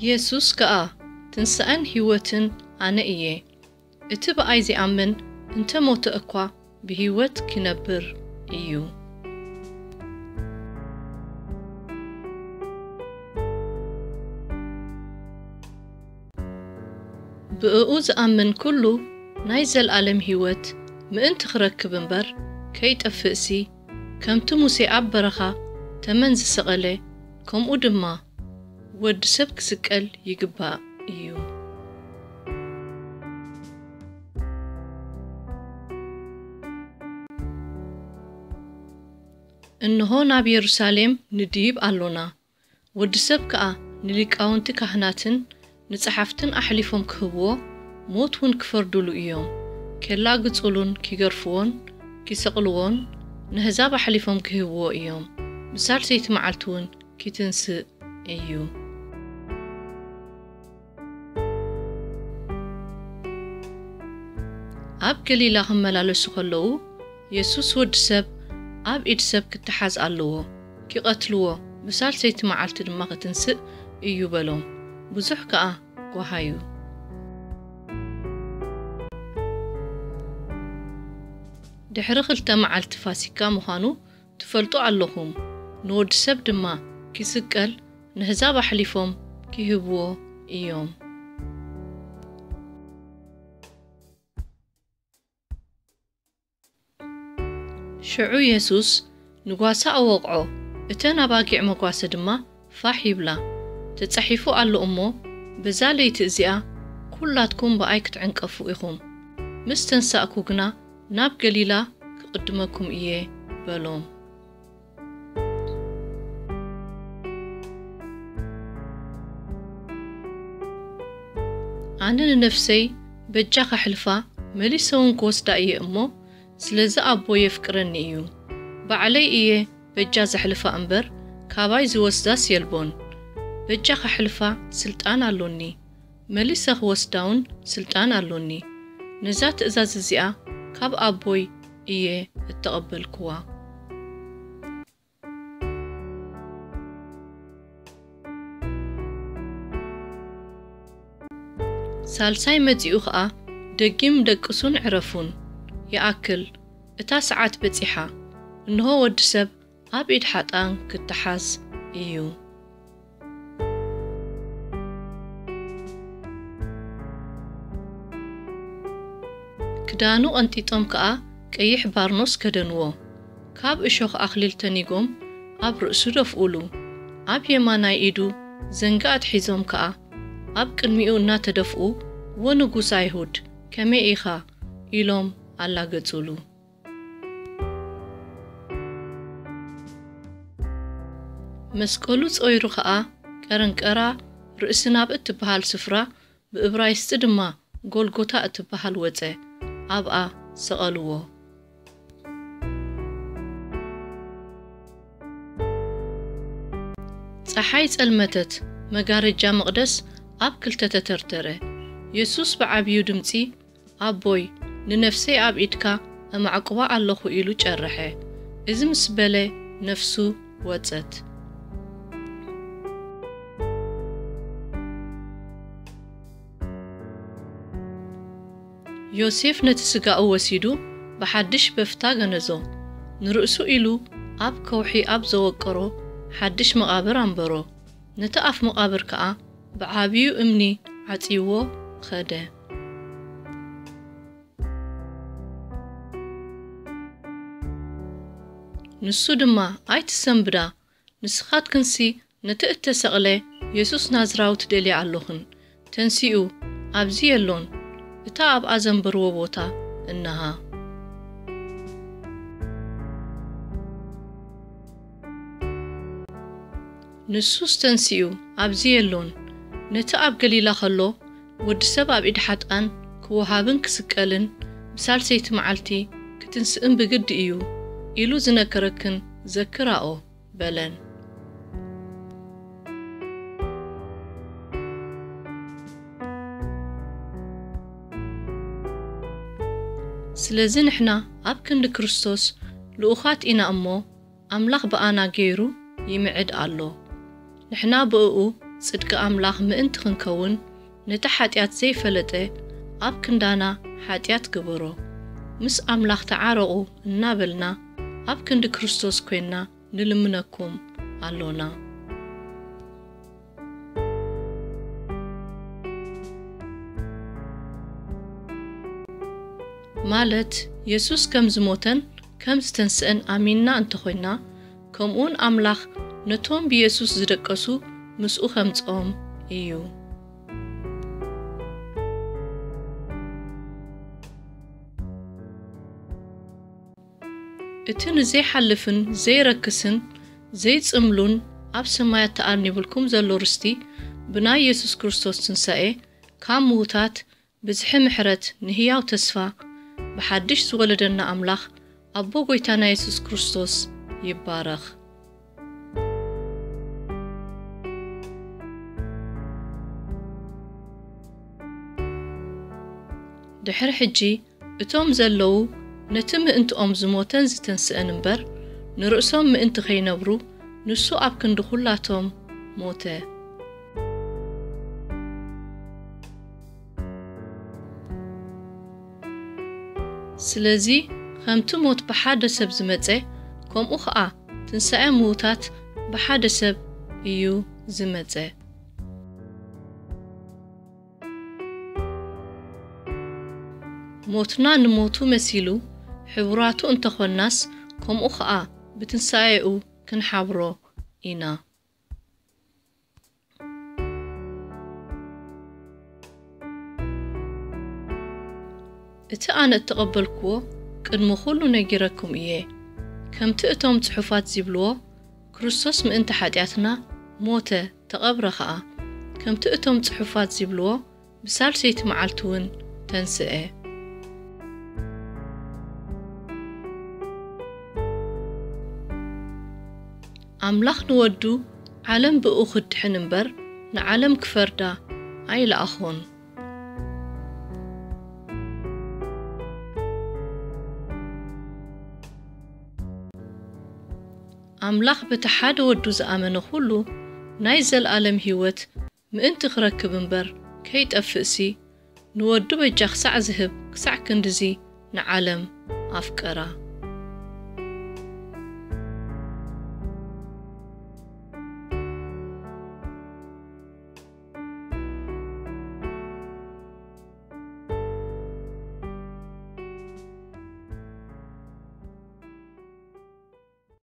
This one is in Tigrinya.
የሱስ ከኣ፣ ትንሳኤን ህይወትን ኣነ እየ። እቲ ብኣይ ዚኣምን እንተ ሞተ እኳ ብህይወት ኪነብር እዩ። ብእኡ ዝኣምን ኩሉ ናይ ዘልኣለም ህይወት ምእንቲ ክረክብ እምበር ከይጠፍእሲ፣ ከምቲ ሙሴ ኣብ በረኻ ተመን ዝሰቐለ፣ ከምኡ ድማ ወዲ ሰብ ክስቀል ይግባእ እዩ። እንሆ ናብ የሩሳሌም ንድይብ ኣሎና፣ ወዲ ሰብ ከኣ ንሊቃውንቲ ካህናትን ንጸሓፍትን ኣሕሊፎም ክህብዎ፣ ሞት እውን ክፈርዱሉ እዮም። ኬላግጹሉን ኪገርፍዎን ኪሰቕልዎን ነህዛብ ኣሕሊፎም ክህብዎ እዮም። ብሳልሰይቲ መዓልቲ እውን ኪትንስእ እዩ። ኣብ ገሊላ ክመላለሱ ከለዉ፣ የሱስ ወዲ ሰብ ኣብ ኢድ ሰብ ክተሓዝ ኣለዎ፣ ኪቐትልዎ፣ ብሳልሰይቲ መዓልቲ ድማ ክትንስእ እዩ በሎም። ብዙሕ ከኣ ጓሃዩ። ድሕሪ ክልተ መዓልቲ ፋሲካ ምዃኑ ትፈልጡ ኣለኹም። ንወዲ ሰብ ድማ ኪስቀል ነህዛብ ኣሕሊፎም ኪህብዎ እዮም። ሽዑ የሱስ ንጓሳ ኣወቕዖ፣ እተን ኣባጊዕ መጓሰ ድማ ፋሕ ይብላ። ተጻሒፉ ኣሎ እሞ፣ በዛ ለይቲ እዚኣ ኵላትኩም ብኣይ ክትዕንቀፉ ኢኹም። ምስ ተንሳእኩ ግና ናብ ገሊላ ክቕድመኩም እየ በሎም። ኣነ ንነፍሰይ በጃ ከሕልፋ መሊሰ እውን ክወስዳ እየ እሞ፣ ስለዚ ኣቦ የፍቅረኒ እዩ። ባዕለይ እየ በጃ ዘሕልፋ እምበር፣ ካባይ ዝወስዳስ የልቦን። በጃ ከሕልፋ ስልጣን ኣሎኒ፣ መሊሰ ክወስዳ እውን ስልጣን ኣሎኒ። ነዛ ትእዛዝ እዚኣ ካብ ኣቦይ እየ እተቐበልክዋ። ሳልሳይ መጺኡ ኸኣ፣ ደጊም ደቅሱን ዕረፉን። ይኣክል፣ እታ ሰዓት በጺሓ፣ እንሆ ወዲ ሰብ ኣብ ኢድ ሓጥኣን ክተሓዝ እዩ። ክዳኑ ቐንጢጦም ከኣ ቀይሕ ባርኖስ ከደንዎ። ካብ እሾኽ ኣኽሊል ተኒጎም ኣብ ርእሱ ደፍኡሉ። ኣብ የማናይ ኢዱ ዘንጊ ኣትሒዞም ከኣ ኣብ ቅድሚኡ እናተደፍኡ፣ "ወንጉስ ኣይሁድ፣ ከመይ ኢኻ?" ኢሎም ኣላገጹሉ። መስቀሉ ጾይሩ ኸኣ ቀረንቀራ ርእሲ ናብ እትበሃል ስፍራ፣ ብእብራይስጢ ድማ ጎልጎታ እትበሃል ወጸ፣ ኣብኣ ሰቐልዎ። ጸሓይ ጸልመተት፣ መጋረጃ መቕደስ ኣብ ክልተ ተተርተረ። የሱስ ብዓብዩ ድምጺ፣ "ኣቦይ፣ ንነፍሰይ ኣብ ኢድካ እማዕቁባ ኣለኹ" ኢሉ ጨርሐ። እዚ ምስ በለ ነፍሱ ወጸት። ዮሴፍ ነቲ ስጋኡ ወሲዱ ብሓድሽ በፍታ ገነዞ። ንርእሱ ኢሉ ኣብ ከውሒ ኣብ ዘወቀሮ ሓድሽ መቓብር ኣንበሮ። ነቲ ኣፍ መቓብር ከኣ ብዓብዩ እምኒ ዓጽይዎ ኸደ። ንሱ ድማ፣ "ኣይትሰንብዳ፣ ንስኻትክንሲ ነቲ እተሰቕለ የሱስ ናዝራዊ ትደልያ ኣሎኽን። ተንሲኡ፣ ኣብዚ የሎን። እታ ኣብኣ ዘንበርዎ ቦታ እነሃ።" ንሱስ ተንሲኡ፣ ኣብዚ የሎን። ነቲ ኣብ ገሊላ ኸሎ፣ "ወዲ ሰብ ኣብ ኢድ ሓጥኣን ክወሃብን ክስቀልን፣ ብሳልሰይቲ መዓልቲ ክትንስእን ብግዲ እዩ" ኢሉ ዝነገረክን ዘክራኦ በለን። ስለዚ ንሕና ኣብ ክንዲ ክርስቶስ ልኡኻት ኢና እሞ፣ ኣምላኽ ብኣና ገይሩ ይምዕድ ኣሎ። ንሕና ብእኡ ጽድቂ ኣምላኽ ምእንቲ ክንከውን፣ ነቲ ሓጢኣት ዘይፈለጠ ኣብ ክንዳና ሓጢኣት ገበሮ። ምስ ኣምላኽ ተዓረቑ እናበልና ኣብ ክንዲ ክርስቶስ ኮይንና ንልምነኩም ኣሎና። ማለት የሱስ ከም ዝሞተን ከም ዝተንስአን ኣሚንና እንተኾይና፣ ከምኡውን ኣምላኽ ነቶም ብየሱስ ዝደቀሱ ምስኡ ከምጽኦም እዩ። እቲ ንዘይሓልፍን ዘይረክስን ዘይጽምሉን ኣብ ሰማያት ተኣርኒብልኩም ዘሎ ርስቲ ብናይ የሱስ ክርስቶስ ትንሳኤ ካብ ምዉታት ብዝሒ ምሕረት ንህያው ተስፋ ብሓድሽ ዝወለደና ኣምላኽ ኣቦ ጐይታና የሱስ ክርስቶስ ይባረኽ። ድሕሪ ሕጂ እቶም ዘለዉ ነቲ ምእንትኦም ዝሞተን ዝተንስአን እምበር ንርእሶም ምእንቲ ኸይነብሩ ንሱ ኣብ ክንዲ ኹላቶም ሞተ። ስለዚ ከምቲ ሞት ብሓደ ሰብ ዝመጸ፣ ከምኡ ኸኣ ትንሳኤ ምዉታት ብሓደ ሰብ እዩ ዝመጸ። ሞትና ንሞቱ መሲሉ ሕቡራቱ እንተኾንናስ፣ ከምኡ ኸኣ ብትንሳኤኡ ክንሓብሮ ኢና። እቲ ኣነ እተቐበልክዎ ቅድሚ ኹሉ ነጊረኩም እየ። ከምቲ እቶም ጽሑፋት ዚብልዎ፣ ክርስቶስ ምእንቲ ሓጢኣትና ሞተ፣ ተቐብረ ኸኣ። ከምቲ እቶም ጽሑፋት ዚብልዎ፣ ብሳልሰይቲ መዓልቲ እውን ተንስአ። ኣምላኽ ንወዱ ዓለም ብእኡ ክድሕን እምበር ንዓለም ክፈርዳ ኣይለኣኾን። ኣምላኽ በቲ ሓደ ወዱ ዝኣመነ ኹሉ ናይ ዘለኣለም ህይወት ምእንቲ ክረክብ እምበር ከይጠፍእሲ፣ ንወዱ በጃ ክሳዕ ዝህብ ክሳዕ ክንድዚ ንዓለም ኣፍቀራ።